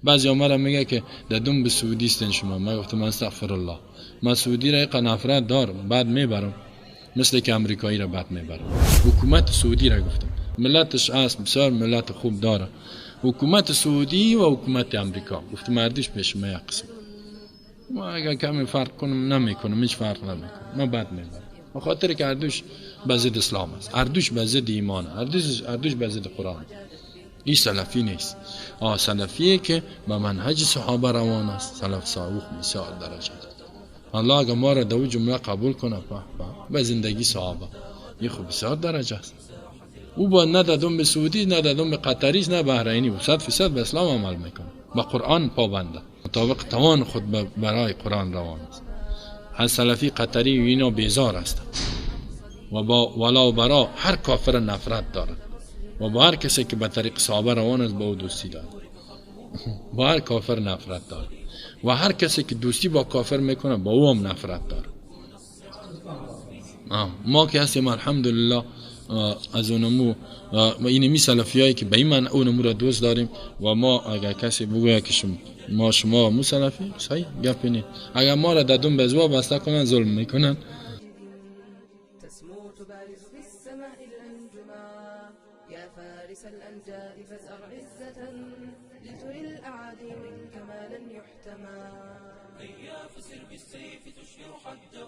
بعضی ها میگه که ددم به سعودی استن شما. من گفتم استغفرالله، من سعودی را یک نفرت دارم، بعد میبرم، مثل که امریکایی را بعد میبرم. حکومت سعودی را گفتم ملتش است بسیار ملت خوب داره، حکومت سعودی و حکومت امریکا، گفتم مردیش پیش ما یک قسم. ما اگر کمی فرق کنم نمیکنم، هیچ فرق نمیکنم، من بعد میبرم، به خاطر که اردوش به ضد اسلام است، اردوش به ضد ایمان، اردوش به ضد قرآن. این سلفی نیست. سلفیه که به منهج صحابه روان است، سلف صالح بسیار درجه داره. الله اگر ما را دو جمله قبول کنه به زندگی صحابه، این خب بسیار درجه است. او با نه دادم به سعودی، نه دادم به قطری، نه بحرینی، 100% به اسلام عمل میکنه، به قرآن پابنده، مطابق توان خود برای قرآن روان است. از سلفی قطری و اینا بیزار است و با ولا و برا هر کافر نفرت دارد و با هر کسی که به طریق صحابه روان است با او دوستی دارد، با هر کافر نفرت دارد و هر کسی که دوستی با کافر میکنه با او هم نفرت دارد. ما که هستیم الحمدلله از اونمو اینمی سلفی هایی که به این من اونمو را دوست داریم و ما اگر کسی بگوید که ما شما مو سلفی، صحیح گپی نیست. اگر ما را ددون به زوا بسته کنن ظلم میکنن. هيا فسر بالسيف تشهر حده.